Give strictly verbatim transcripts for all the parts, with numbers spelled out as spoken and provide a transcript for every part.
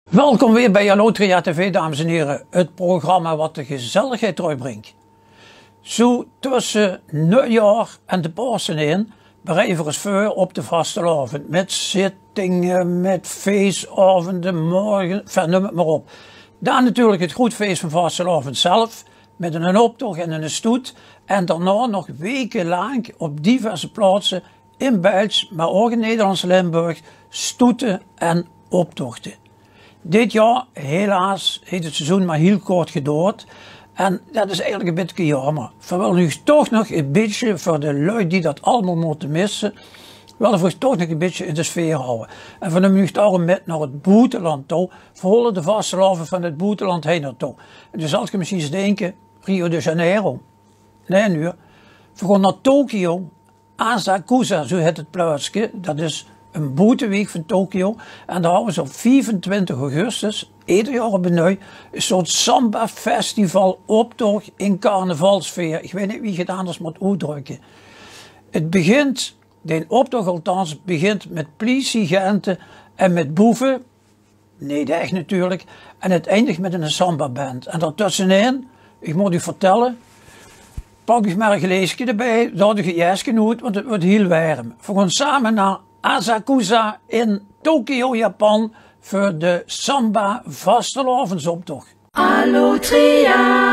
Welkom weer bij Allotria T V, dames en heren, het programma wat de gezelligheid trökbrink. Zoe tösse Nuujjaor en de Paose in bereie v'r us veur op de vastelaovend. Mit zittinge, mit feesaovende, morge, enfin, num het mer op. Daan natuurlik het groet fees vaan vastelaovend zelf, mit einen optoch en einen stoet. En daonao nog wekelaank op diverse plaotse in Belsj, meh ouch in Nederlands Limburg, stoete en optochte. Dit jaor, helaas, heet het seizoen mer hiel kort gedoord. En det is eigelik e bitteke jaomer. V'r wèlle uuch toch nog e bitteke, veur de lui die det allemaol mote misse, wèlle v'r uuch toch nog e bitteke in de sfeer hawwe. En v'r numme uuch daorum mit nao het boeteland touw. V'r hole de vastelaovend vaan het boeteland hei nao touw. En daan zalt geer mesjiens dinke, Rio de Janeiro. Nein, huur. V'r goon nao Tokio. Asakusa, zoe heit het pluitske. Det is 'n boetewiek vaan Tokio. En dao hawwe ze op viefentwintig augustus, eder jaor op e nui, e soort samba-festival, optoch in carnavalssfeer. Iech weit neet wie iech het aanders moot oetdrökke. Het begint, d'n optoch althans, begint mit pliesieagente en mit boeve. Neet ech natuurlik. En het eindig mit 'n samba-band. En dao tösse in, iech moot uuch vertèlle, pak uuch mer e gleeske debij, doot uuch 't jeske oet, want het weurt hiel werm. V'r goon same nao Asakusa in Tokio, Japan, veur de samba-vastelaovendsoptoch. Allotria.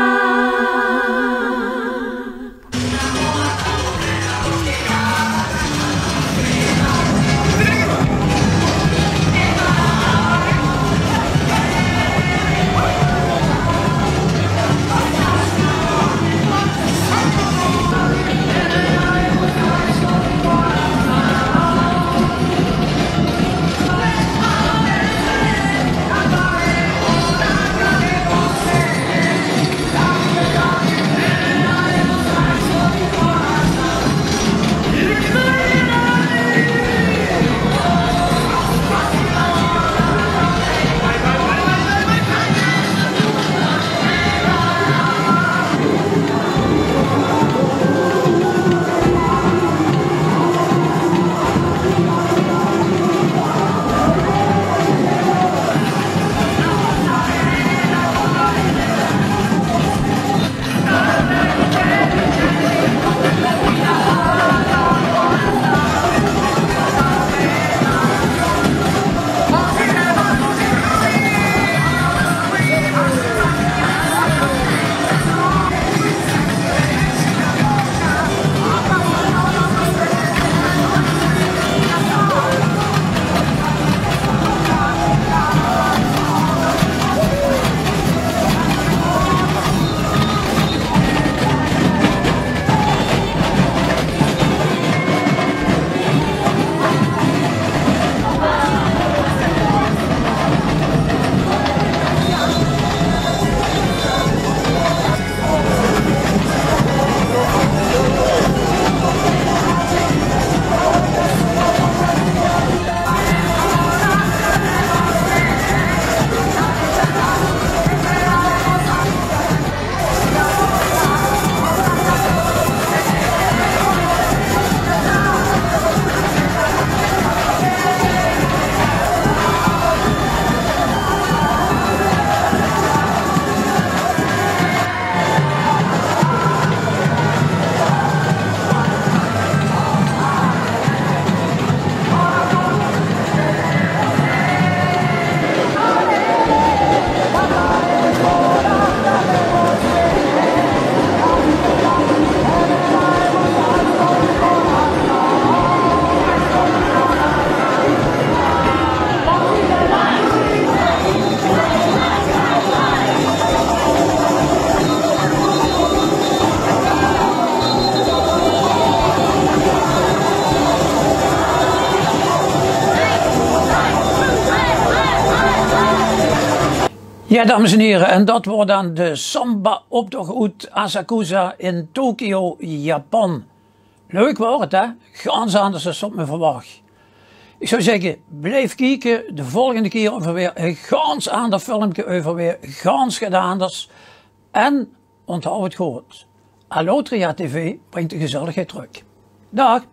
Jao, dames en hiere, en dat waor daan de samba-optoch oet Asakusa in Tokio, Japan. Leuk waor 't, hè? Gans aanders es tot me verwach. Iech zouw zègke, blijf kieke. De volgende kier höbbe v'r weer e gans aander filmke euver weer gans get aanders. En onthou 't good. Allotria T V bringk de gezelligheid trök. Daag!